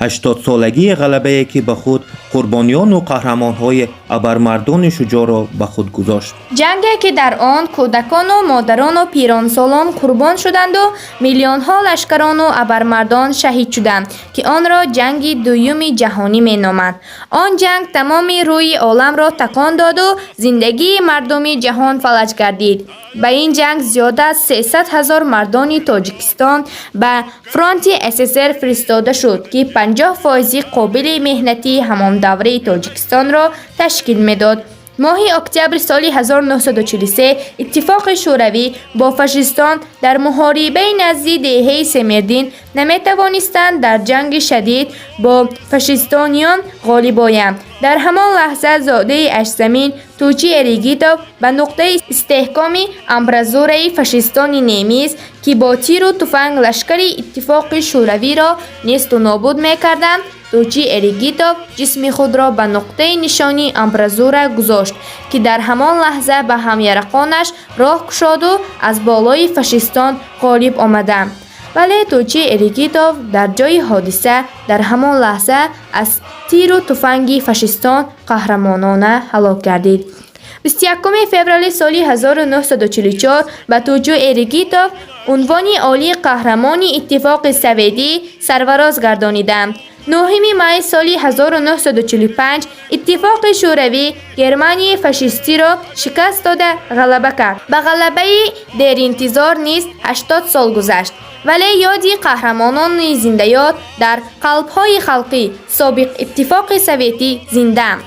80-солагии ғалабае, ки ба худ қурбониёну қаҳрамонҳои абармардони шуҷоъро ба худ гузошт. Ҷанге, ки дар он кӯдакону модарону пиронсолон қурбон шуданду миллионҳо лашкарону абармардон шаҳид шуданд, ки онро Ҷанги Дуюми Ҷаҳонӣ меноманд. Он ҷанг тамоми рӯи оламро такон доду зиндагии мардуми ҷаҳон фалаҷ гардид. Ба ин ҷанг зиёда аз 300 ҳазор мардони Тоҷикистон ба фронти СССР фиристода шуд, ки 50 фоизи қобили меҳнатии ҳамон давраи Тоҷикистонро ташкил медод. Моҳи октябри соли 1943 Иттифоқи Шӯравӣ бо фашистон дар муҳорибаи назди деҳаи Семердин наметавонистанд дар ҷанги шадид бо фашистониён ғолиб оянд. Дар ҳамон лаҳза зодаи Аштзамин Тӯчи Эригитов ба нуқтаи истеҳкоми амбразураи фашистони немис, ки бо тиру туфанг лашкари Иттифоқи Шӯравиро несту нобуд мекарданд, Тӯчи Эригитов ҷисми худро ба нуқтаи нишони амбразура гузошт, ки дар ҳамон лаҳза ба ҳамярақонаш роҳ кушоду аз болои фашистон ғолиб омаданд. Вале Тӯчи Эригитов дар ҷои ҳодиса дар ҳамон лаҳза аз тиру туфанги фашистон қаҳрамонона ҳалок гардид. 21 феврали соли 1944 ба Тӯчи Эригитов унвони олии Қаҳрамони Иттифоқи Советӣ сарфароз гардониданд. 9 май соли 1945 Иттифоқи Шӯравӣ Германияи фашистиро шикаст дода, ғалаба кард. Ба ғалабаи деринтизор низ 80 сол гузашт, вале ёди қаҳрамонони зиндаёд дар қалбҳои халқи собиқ Иттифоқи Советӣ зиндаанд.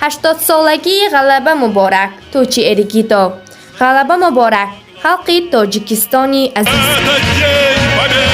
80-солагии ғалаба муборак, Тӯчи Эригитов! Ғалаба муборак, халқи Тоҷикистони азиз! Это день победы!